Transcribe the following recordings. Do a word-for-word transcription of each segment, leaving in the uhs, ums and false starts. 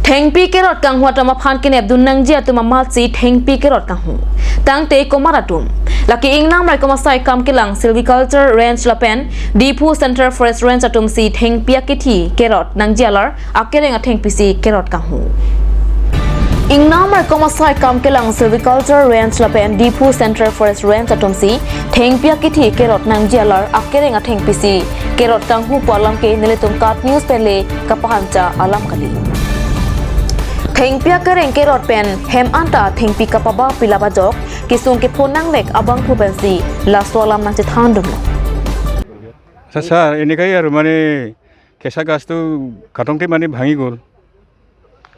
Thengpi kerot kanghu atum aphan kenepdun nangji atum amatsi thengpi kerot kanghu. Tangte komat atum? Lake Ingnam Raikom Asai Kam Kelang Silviculture Range lapen Diphu Central Forest Range atumsi thengpi akethi kerot nangji alar akereng athengpisi kerot kanghu. Ingnam Raikom Asai Kam Kelang Silviculture Range lapen Diphu Central Forest Range atumsi thengpi akethi kerot nangji alar akereng athengpisi kerot kanghu pu alam ke nelitum KAT News pen le kapahancha alam kali. Thengpi akereng kerot pen hem anta thengpi kapaba pilap ajok kesung kepho nangvek abangphu pensi laso alam nangchethandunlo. আচ্ছা ছাৰ, এনেকাই আৰু মানে কেঁচা গাছটো কাটোতে মানে ভাঙি গ'ল।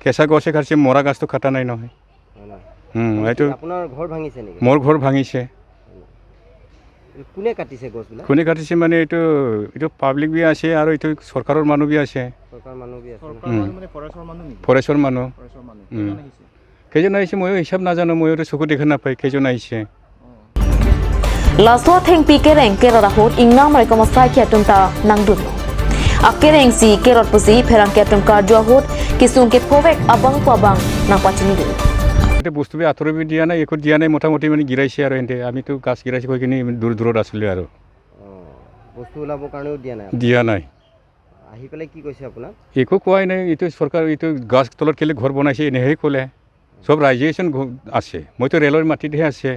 কেঁচা গছে কাটিছে, মৰা গাছটো কাটা নাই নহয়। হয় না? হুম, এইটো আপোনাৰ ঘৰ ভাঙিছে নেকি? মোৰ ঘৰ ভাঙিছে। কোনে কাটিছে গছবিলাক? কোনে কাটিছে মানে এইটো, এইটো পাব্লিক বি আছে আৰু এইটো চৰকাৰৰ মানুহ বি আছে। চৰকাৰৰ মানুহ বি আছে ন? চৰকাৰৰ হুম। মানুহ মানে ফৰেষ্টৰ মানুহ নেকি? ফৰেষ্টৰ মানুহ। ফৰেষ্টৰ মানুহ। হুম। কেইজন আহিছে? কেইজন আহিছে ময়ো হিচাপ নাজানো, ময়ো এইটো চকু দেখা নাপায় কেইজন আহিছে। Laso athengpi kereng kerot ahut Ingnam Raikom Asai Kam Kelang atum ta nangdunlo. Akerengsi kerot pusi pherangke atum karju ahut kesung kephovek abangphu abang nangpachinidun. এটা বস্তু বি আঁতৰি দিয়া নাই, একো দিয়া নাই, মোটামুটি মানে গিৰাইছে আৰু এনে। আমিতো গাছ গিৰাইছে কৈ কিনি দূৰ দূৰত আছিলোঁ আৰু। অ, বস্তু ওলাবৰ কাৰণেও দিয়া নাই? দিয়া নাই। আহি পেলাই কি কৈছে আপোনাক? একো কোৱাই নাই, এইটো চৰকাৰ, এইটো গাছ তলত কেলে ঘৰ বনাইছে, এনেহে ক'লে। চব ৰাইজে চোন ঘ-, আছে, মইতো ৰেলৰ মাটিতহে আছে,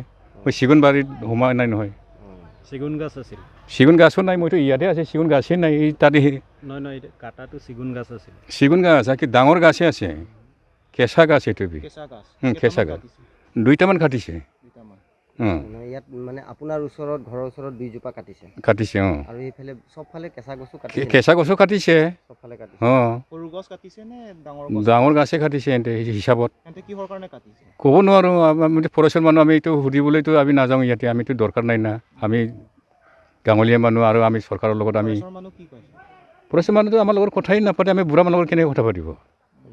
মই চিগুন বাৰীত সোমোৱা নাই নহয়। অ। চিগুন গাছ আছিল? চিগুন গাছো নাই, মইতো ইয়াতে আছে, চিগুন গাছেই নাই, এই তাতে। নহয়, নহয়, এইটো কাটাটো চিগুন গাছ আছিল। চিগুন গাছ, আকি ডাঙৰ গাছে আছে। কেঁচা গাছ এইটো বি। কেঁচা গাছ? হুম, কেইটামান কেঁচা গাছ। কাটিছে? দুইটামান কাটিছে। দুইটামান। হুম। মানে ইয়াত মানে আপোনাৰ ওচৰত, ঘৰৰ ওচৰত দুইজোপা কাটিছে? কাটিছে, অ। আৰু এইফালে চবফালে কেঁচা গছো কে-, কাটিছে নেকি? কেঁচা গছো কাটিছে। চবফালে কাটিছে। অ। সৰু গছ কাটিছে নে ডাঙৰ গছ? ডাঙৰ গাছে কাটিছে এন্তে হি-, হিচাপত। এন্তে কিহৰ কাৰণে কাটিছে? ক'ব নোৱাৰো, আম-, আমি ফৰেষ্টৰ মানুহ, আমি এইটো সুধিবলৈতো আমি নাযাওঁ ইয়াতে, আমিতো দৰকাৰ নাই না। আমি গাঁৱলীয়া মানুহ আৰু আমি চৰকাৰৰ লগত আমি ফৰেষ্টৰ মানুহ কি কৈছে? ফৰেষ্টৰ মানুহতো আমাৰ লগত কথাই নাপাতে, আমি বুঢ়া মানুহৰ লগত কেনেকে কথা পাতিব?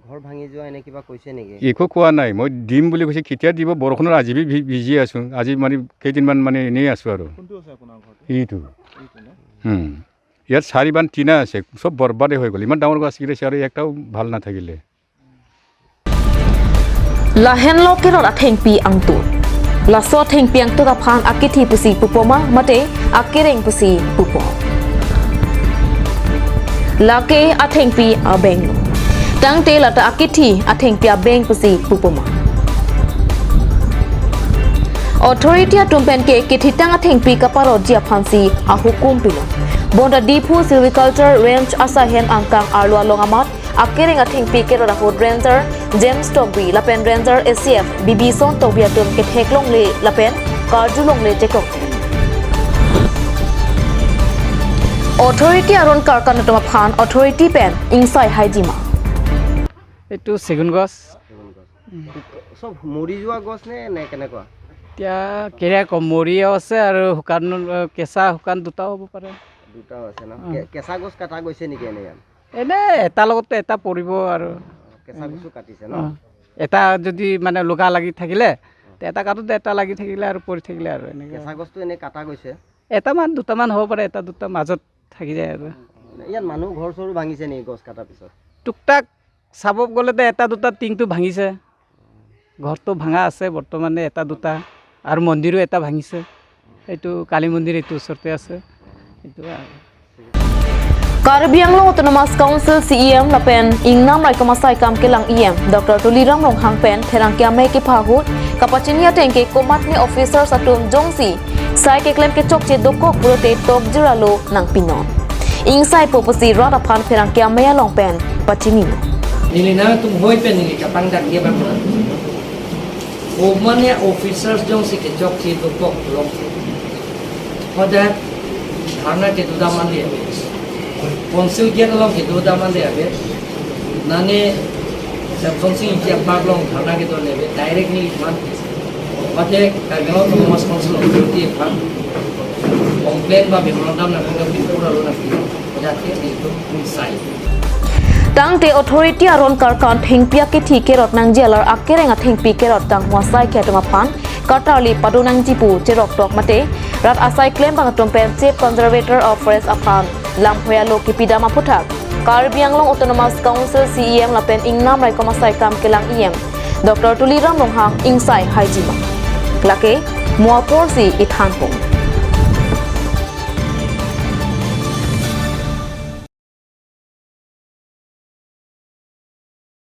ঘৰ ভাঙি যোৱা এনে কিবা কৈছে নেকি? একো কোৱা নাই। মই দিম বুলি কৈছে, কেতিয়া দিব? বৰষুণত আজি বি-, ভি-, ভিজি আছো। আজি মানে কেইদিনমান মানে এনেই আছো আৰু। কোনটো আছে আপোনাৰ ঘৰটো? এইটো। এইটো ন? হুম। ইয়াত চাৰি বান্ধ টিনা আছে, চব বৰবাদে হৈ গ'ল। ইমান ডাঙৰ গছ গিৰাইছে আৰু একটাও ভাল নাথাকিলে। Lahenlo kerot athengpi angtut. Laso athengpi angtut aphan akethi pusi pupoma mate akereng pusi pupo? Lake athengpi abeng. Tangte lata akethi athengpi abeng pusi pupoma? Authority atum pen ke kethitang athengpi kaparotji aphansi ahukum pilo. Bonta Diphu Silviculture Range asai hem angkang arlo along amat akereng athengpi kerot ahut Ranger James Tokbi lapen Ranger A C F Bibison Tokbi atum ketheklongle lapen karjulongle chekok. Authority aron karkan atum aphan authority pen ingsai haijima? এইটো চেগুন গছ। চেগুন গছ। উম। চব মৰি যোৱা গছ নে, নে কেনেকুৱা? এতিয়া কেনেকুৱা কম, মৰিও আছে আৰু শুকান, কেঁচা শুকান দুটাও হ'ব পাৰে। দুটাও আছে ন? অ। কে-, কেঁচা গছ কটা গৈছে নেকি এনে ইয়াত? এনে এটা লগতে এটা পৰিব আৰু। কেঁচা গছো কাটিছে ন? অ। এটা যদি মানে লগা লাগি থাকিলে, তে এটা কাটোতে এটা লাগি থাকিলে আৰু পৰি থাকিলে আৰু এনেকে। কেঁচা গছটো এনে কাটা গৈছে? এটামান দুটামান হ'ব পাৰে, এটা দুটা মাজত থাকি যায় আৰু। ইয়াত মানুহ ঘৰ চৰো ভাঙিছে নেকি গছ কটাৰ পিছত? টুকটাক চাব গ'লে তো এটা দুটা টিংটো ভাঙিছে। ঘৰটো ভাঙা আছে বৰ্তমানে এটা দুটা, আৰু মন্দিৰো এটা ভাঙিছে। এইটো কালী মন্দিৰ এইটো ওচৰতে আছে। এইটো আৰু। Karbi Anglong Autonomous Council C E M lapen Ingnam Raikom Asai Kam Kelang E M Doctor Tuliram Ronghang pen pherangke amei kepha ahut kapachini ateng ke komatne officers atum jongsi sai keklem kechokche dokok pulote tokjir alo nangpinon. Ingsaipo pusi rat aphan pherangke amei along pen pachinilo. Neli nangtum hoi pen neli kapangdak dia bang. O mane officers jongsi kechokche dokok pulo, hoda dharna kedo damande ave. Council gate along kedo damande ave. Nane Semson Sing Ingti apark along dharna kedo le ave. Direct neli man. Mate Karbi Anglong Autonomous Council authority aphan complain ba memorandum nangkok, pura lo nangkok. Jati itu unsai. Tangte authority aron karkan thengpi akethi kerot nangji alar akereng athengpi kerot kanghu asai ke atum aphan katarli pado nangji pu cheroktok mate rat asai klembang atum pen Chief Conservator of Forest aphan lamphoi alo kipidam aphuthak Karbi Anglong Autonomous Council C E M lapen Ingnam Raikom asai kam kelang E M Doctor Tuliram Ronghang ingsai haijima. Lake mo apor si ithanpo.